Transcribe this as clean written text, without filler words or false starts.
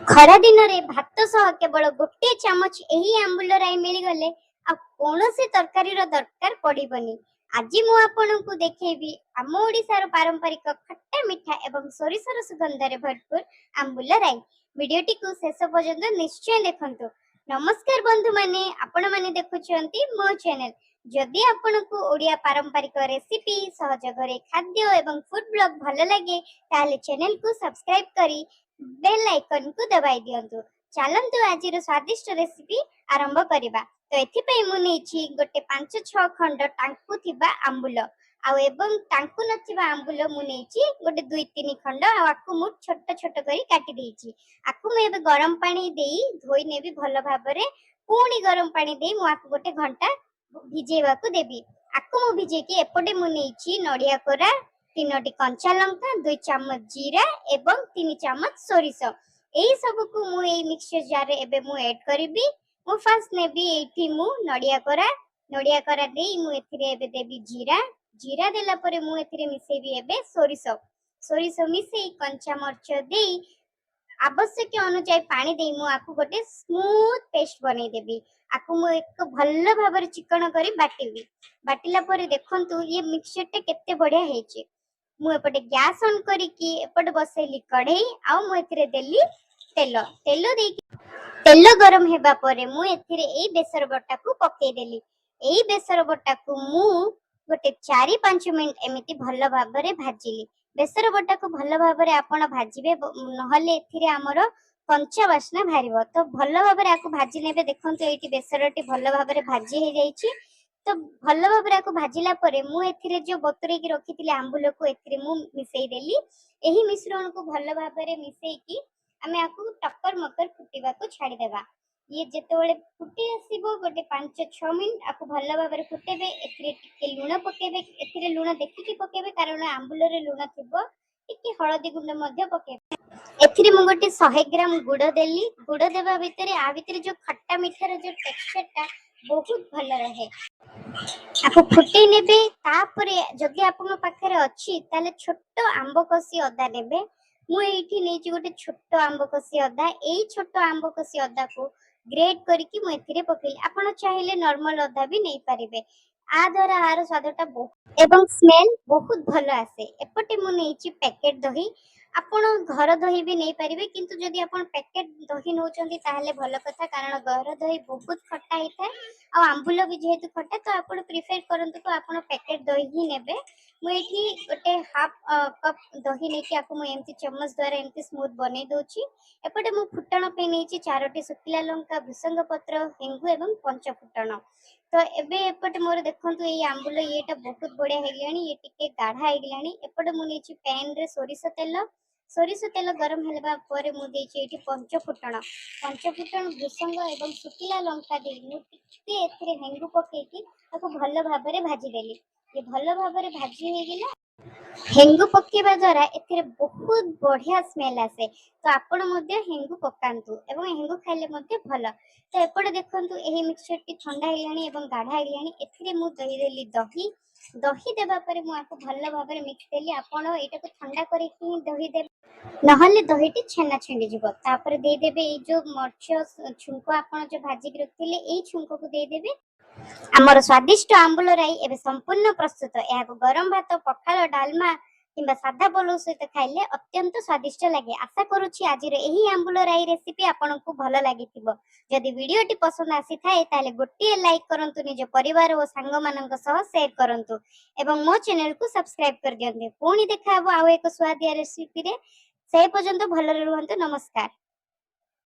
ଖରା ଦିନରେ ଭାତ ସହ କେବଳ ଗୋଟିଏ ଚାମଚ ଏହି ଆମ୍ବୁଲ ରାଇ ମିଳିଗଲେ ଆଉ କୌଣସି ତରକାରୀର ଦରକାର ପଡ଼ିବନି। ଆଜି ମୁଁ ଆପଣଙ୍କୁ ଦେଖେଇବି ଆମ ଓଡ଼ିଶାର ପାରମ୍ପରିକ ଖଟା ମିଠା ଏବଂ ସୋରିଷର ସୁଗନ୍ଧରେ ଭରପୁର ଆମ୍ବୁଲ ରାଇ। ଭିଡିଓଟିକୁ ଶେଷ ପର୍ଯ୍ୟନ୍ତ ନିଶ୍ଚୟ ଦେଖନ୍ତୁ। ନମସ୍କାର ବନ୍ଧୁମାନେ, ଆପଣମାନେ ଦେଖୁଛନ୍ତି ମୋ ଚ୍ୟାନେଲ। ଯଦି ଆପଣଙ୍କୁ ଓଡ଼ିଆ ପାରମ୍ପରିକ ରେସିପି, ସହଜ ଘରୋଇ ଖାଦ୍ୟ ଏବଂ ଫୁଡ ବ୍ଲଗ ଭଲ ଲାଗେ, ତାହେଲେ ଚ୍ୟାନେଲକୁ ସବସ୍କ୍ରାଇବ କରି ବେଲ୍ ଆଇକନକୁ ଦବାଇ ଦିଅନ୍ତୁ। ଚାଲନ୍ତୁ, ଆଜିର ସ୍ୱାଦିଷ୍ଟ ରେସିପି ଆରମ୍ଭ କରିବା। ତ ଏଥିପାଇଁ ମୁଁ ନେଇଛି ଗୋଟେ 5-6 ଖଣ୍ଡ ଟାଙ୍କୁ ଥିବା ଆମ୍ବୁଲ ଆଉ ଏବଂ ଟାଙ୍କୁ ନଥିବା ଆମ୍ବୁଲ ମୁଁ ନେଇଛି ଗୋଟେ 2-3 ଖଣ୍ଡ। ଆଉ ଆକୁ ମୁଁ ଛୋଟ ଛୋଟ କରି କାଟି ଦେଇଛି। ଆକୁ ମୁଁ ଏବେ ଗରମ ପାଣି ଦେଇ ଧୋଇ ନେବି ଭଲ ଭାବରେ। ପୁଣି ଗରମ ପାଣି ଦେଇ ମୁଁ ଆକୁ ଗୋଟେ ଘଣ୍ଟା ଭିଜେଇବାକୁ ଦେବି। ଆକୁ ମୁଁ ଭିଜେଇକି ଏପଟେ ମୁଁ ନେଇଛି ନଡ଼ିଆ କୋରା, 3ଟି କଞ୍ଚା ଲଙ୍କା, 2 ଚାମଚ ଜିରା ଏବଂ 3 ଚାମଚ ସୋରିଷ। ଏଇ ସବୁକୁ ମୁଁ ଏଇ ମିକ୍ସଚର ଜାରରେ ଏବେ ମୁଁ ଆଡ୍ କରିବି। ମୁଁ ଫାର୍ଷ୍ଟ ନେବି ଏଇଠି ମୁଁ ନଡ଼ିଆ କୋରା। ନଡ଼ିଆ କୋରା ଦେଇ ମୁଁ ଏଥିରେ ଏବେ ଦେବି ଜିରା। ଜିରା ଦେଲା ପରେ ମୁଁ ଏଥିରେ ମିଶେଇବି ଏବେ ସୋରିଷ। ସୋରିଷ ମିଶେଇ, କଞ୍ଚା ମରିଚ ଦେଇ, ଆବଶ୍ୟକ ଅନୁଯାୟୀ ପାଣି ଦେଇ ମୁଁ ଆକୁ ଗୋଟେ ସ୍ମୁଥ ପେଷ୍ଟ ବନେଇଦେବି। ଆକୁ ମୁଁ ଏକ ଭଲ ଭାବରେ ଚିକଣ କରି ବାଟିବି। ବାଟିଲା ପରେ ଦେଖନ୍ତୁ, ଇଏ ମିକ୍ସଚରଟା କେତେ ବଢିଆ ହେଇଛି। ମୁଁ ଏପଟେ ଗ୍ୟାସ୍ ଅନ୍ କରିକି ଏପଟେ ବସେଇଲି କଢେଇ ଆଉ ମୁଁ ଏଥିରେ ଦେଲି ତେଲ। ତେଲ ଦେଇକି ତେଲ ଗରମ ହେବା ପରେ ମୁଁ ଏଥିରେ ଏଇ ବେସର ବଟାକୁ ପକେଇଦେଲି। ଏଇ ବେସର ବଟାକୁ ମୁଁ ଗୋଟେ 4-5 ମିନିଟ ଏମିତି ଭଲ ଭାବରେ ଭାଜିଲି। ବେସର ବଟାକୁ ଭଲ ଭାବରେ ଆପଣ ଭାଜିବେ, ନହେଲେ ଏଥିରେ ଆମର କଞ୍ଚା ବାସ୍ନା ବାହାରିବ। ତ ଭଲ ଭାବରେ ଆକୁ ଭାଜି ନେବେ। ଦେଖନ୍ତୁ, ଏଇଠି ବେସରଟି ଭଲ ଭାବରେ ଭାଜି ହେଇଯାଇଛି। ତ ଭଲ ଭାବରେ ଆକୁ ଭାଜିଲା ପରେ ମୁଁ ଏଥିରେ ଯୋଉ ବତୁରେଇକି ରଖିଥିଲି ଆମ୍ବୁଲକୁ ଏଥିରେ ମୁଁ ମିଶେଇ ଦେଲି। ଏହି ମିଶ୍ରଣକୁ ଭଲ ଭାବରେ ମିଶେଇକି ଆମେ ଆକୁ ଟକର ମକର ଫୁଟିବାକୁ ଛାଡିଦେବା। ଇଏ ଯେତେବେଳେ ଫୁଟି ଆସିବ, ଗୋଟେ 5-6 ମିନିଟ ଆକୁ ଭଲ ଭାବରେ ଫୁଟେଇବେ। ଏଥିରେ ଟିକେ ଲୁଣ ପକେଇବେ। ଏଥିରେ ଲୁଣ ଦେଖିକି ପକେଇବେ, କାରଣ ଆମ୍ବୁଲରେ ଲୁଣ ଥିବ। ଟିକେ ହଳଦୀ ଗୁଣ୍ଡ ମଧ୍ୟ ପକେଇବେ। ଏଥିରେ ମୁଁ ଗୋଟେ 100 ଗ୍ରାମ ଗୁଡ ଦେଲି। ଗୁଡ ଦେବା ଭିତରେ ଆ ଭିତରେ ଯୋଉ ଖଟା ମିଠାର ଯୋଉ ଟେକ୍ସଚରଟା ବହୁତ ଭଲ ରହେ। ଆକୁ ଫୁଟେଇ ନେବେ। ତାପରେ ଯଦି ଆପଣଙ୍କ ପାଖରେ ଅଛି, ତାହେଲେ ଛୋଟ ଆମ୍ବ କଷି ଅଦା ନେବେ। ମୁଁ ଏଇଠି ନେଇଛି ଗୋଟେ ଛୋଟ ଆମ୍ବ କଷି ଅଦା। ଏଇ ଛୋଟ ଆମ୍ବ କଷି ଅଦାକୁ ଗ୍ରେଟ୍ କରିକି ମୁଁ ଏଥିରେ ପକେଇଲି। ଆପଣ ଚାହିଁଲେ ନର୍ମାଲ ଅଦା ବି ନେଇପାରିବେ। ଆ ଦ୍ୱାରା ଆର ସ୍ୱାଦଟା ବହୁତ ଏବଂ ସ୍ମେଲ ବହୁତ ଭଲ ଆସେ। ଏପଟେ ମୁଁ ନେଇଛି ପ୍ୟାକେଟ ଦହି। ଆପଣ ଘର ଦହି ବି ନେଇପାରିବେ, କିନ୍ତୁ ଯଦି ଆପଣ ପ୍ୟାକେଟ ଦହି ନେଉଛନ୍ତି ତାହେଲେ ଭଲ କଥା, କାରଣ ଘର ଦହି ବହୁତ ଖଟା ହେଇଥାଏ ଆଉ ଆମ୍ବୁଲ ବି ଯେହେତୁ ଖଟା, ତ ଆପଣ ପ୍ରିଫର କରନ୍ତୁ ତ ଆପଣ ପ୍ୟାକେଟ ଦହି ହିଁ ନେବେ। ମୁଁ ଏଇଠି ଗୋଟେ ହାଫ କପ୍ ଦହି ନେଇକି ଆକୁ ମୁଁ ଏମିତି ଚାମଚ ଦ୍ୱାରା ଏମିତି ସ୍ମୁଥ ବନେଇ ଦଉଛି। ଏପଟେ ମୁଁ ଫୁଟଣ ପାଇଁ ନେଇଛି ଚାରୋଟି ଶୁଖିଲା ଲଙ୍କା, ଭୃସଙ୍ଗ ପତ୍ର, ହେଙ୍ଗୁ ଏବଂ ପଞ୍ଚ ଫୁଟଣ। ତ ଏବେ ଏପଟେ ମୋର ଦେଖନ୍ତୁ, ଏଇ ଆମ୍ବୁଲ ଇଏଟା ବହୁତ ବଢିଆ ହେଇଗଲାଣି। ଇଏ ଟିକେ ଗାଢା ହେଇଗଲାଣି। ଏପଟେ ମୁଁ ନେଇଛି ପ୍ୟାନରେ ସୋରିଷ ତେଲ। ସୋରିଷ ତେଲ ଗରମ ହେବା ପରେ ମୁଁ ଦେଇଛି ଏଇଠି ପଞ୍ଚ ଫୁଟଣ। ପଞ୍ଚ ଫୁଟଣ, ଭୃସଙ୍ଗ ଏବଂ ଶୁଖିଲା ଲଙ୍କା ଦେଇ ମୁଁ ଟିକେ ଏଥିରେ ହେଙ୍ଗୁ ପକେଇକି ତାକୁ ଭଲ ଭାବରେ ଭାଜିଦେଲି। ଇଏ ଭଲ ଭାବରେ ଭାଜି ହେଇଗଲା। ହେଙ୍ଗୁ ପକେଇବା ଦ୍ୱାରା ଏଥିରେ ବହୁତ ବଢିଆ ସ୍ମେଲ ଆସେ। ତ ଆପଣ ମଧ୍ୟ ହେଙ୍ଗୁ ପକାନ୍ତୁ ଏବଂ ହେଙ୍ଗୁ ଖାଇଲେ ମଧ୍ୟ ଭଲ। ତ ଏପଟେ ଦେଖନ୍ତୁ, ଏହି ମିକ୍ସଚରଟି ଥଣ୍ଡା ହେଇଗଲାଣି ଏବଂ ଗାଢା ହେଇଗଲାଣି। ଏଥିରେ ମୁଁ ଦେଇଦେଲି ଦହି। ଦହି ଦେବା ପରେ ମୁଁ ଆକୁ ଭଲ ଭାବରେ ମିକ୍ସ ଦେଲି। ଆପଣ ଏଇଟାକୁ ଥଣ୍ଡା କରିକି ହିଁ ଦହି ଦେବେ, ନହେଲେ ଦହିଟି ଛେନା ଛିଣ୍ଡିଯିବ। ତାପରେ ଦେଇଦେବେ ଏଇ ଯୋଉ ମରିଚ ଛୁଙ୍କ ଆପଣ ଯୋଉ ଭାଜିକି ରଖିଥିଲେ, ଏଇ ଛୁଙ୍କକୁ ଦେଇଦେବେ। ଆମର ସ୍ୱାଦିଷ୍ଟ ଆମ୍ବୁଲ ରାଇ ଏବେ ସମ୍ପୂର୍ଣ୍ଣ ପ୍ରସ୍ତୁତ। ଏହାକୁ ଗରମ ଭାତ, ପଖାଳ, ଡାଲମା କିମ୍ବା ସାଧା ପଲଉ ସହିତ ଖାଇଲେ ଅତ୍ୟନ୍ତ ସ୍ୱାଦିଷ୍ଟ ଲାଗେ। ଆଶା କରୁଛି ଆଜିର ଏହି ଆମ୍ବୁଲ ରାଇ ରେସିପି ଆପଣଙ୍କୁ ଭଲ ଲାଗିଥିବ। ଯଦି ଭିଡିଓଟି ପସନ୍ଦ ଆସିଥାଏ, ତାହେଲେ ଗୋଟିଏ ଲାଇକ୍ କରନ୍ତୁ, ନିଜ ପରିବାର ଓ ସାଙ୍ଗମାନଙ୍କ ସହ ସେୟାର କରନ୍ତୁ ଏବଂ ମୋ ଚ୍ୟାନେଲକୁ ସବସ୍କ୍ରାଇବ କରିଦିଅନ୍ତୁ। ପୁଣି ଦେଖା ହବ ଆଉ ଏକ ସୁଆଦିଆ ରେସିପିରେ। ସେ ପର୍ଯ୍ୟନ୍ତ ଭଲରେ ରୁହନ୍ତୁ। ନମସ୍କାର।